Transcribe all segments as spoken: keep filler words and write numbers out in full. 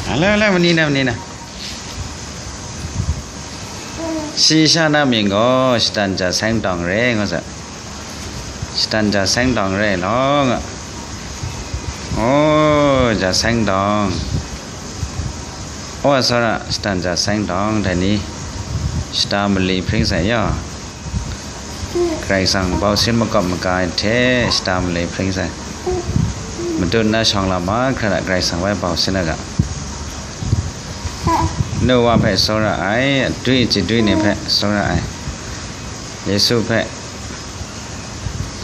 Hala, hala, mani na, mani na. Shi sha na mying gaw, shatan ja seng dawng re, nga sa. Shatan ja seng dawng re, law, nga. Oh, ja seng dawng. Oh, sara, shatan ja seng dawng, dai ni. Shata mali hpring sai, ya. Karai Kasang bau sin makawp maga ai hte shata malai hpring sai. Matut na shawng la mahkra hta Karai Kasang bai bau sin a ga. Nu wa hpe tsawra ai, adwi chadwi ni hpe tsawra ai, Yesu hpe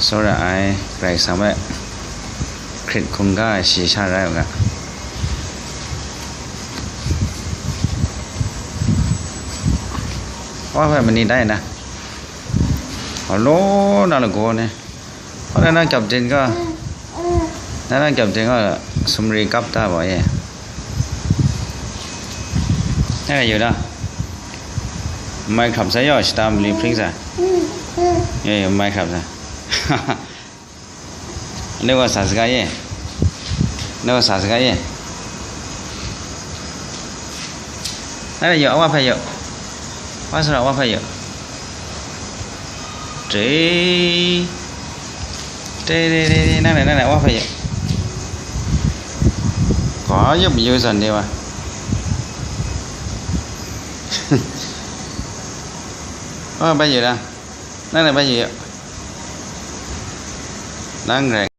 tsawra ai, Karai Kasang bai hkrit hkungga ai shi sha rai u ga. Wa hpe mani dai na. Alo na lagaw ni. Hpa na na kyap den ga. Na na kyap den ga, sumri kap ta ba ye. Eh, yu da. Mai hkrap sa yaw, shata mali hpring sa. Ye, ye, mai hkrap sa. Ni wa sa saga ye. Ni wa sa saga ye. Nang yu, awa hpe yu. Wa sara awa hpe yu. Tre. Tre, tre, tre, tre, nang, nang, nang, awa hpe yu. Ka yup yu san de wa. Awa hpe yu da. Nang, nang hpe yu yu. Nang rai.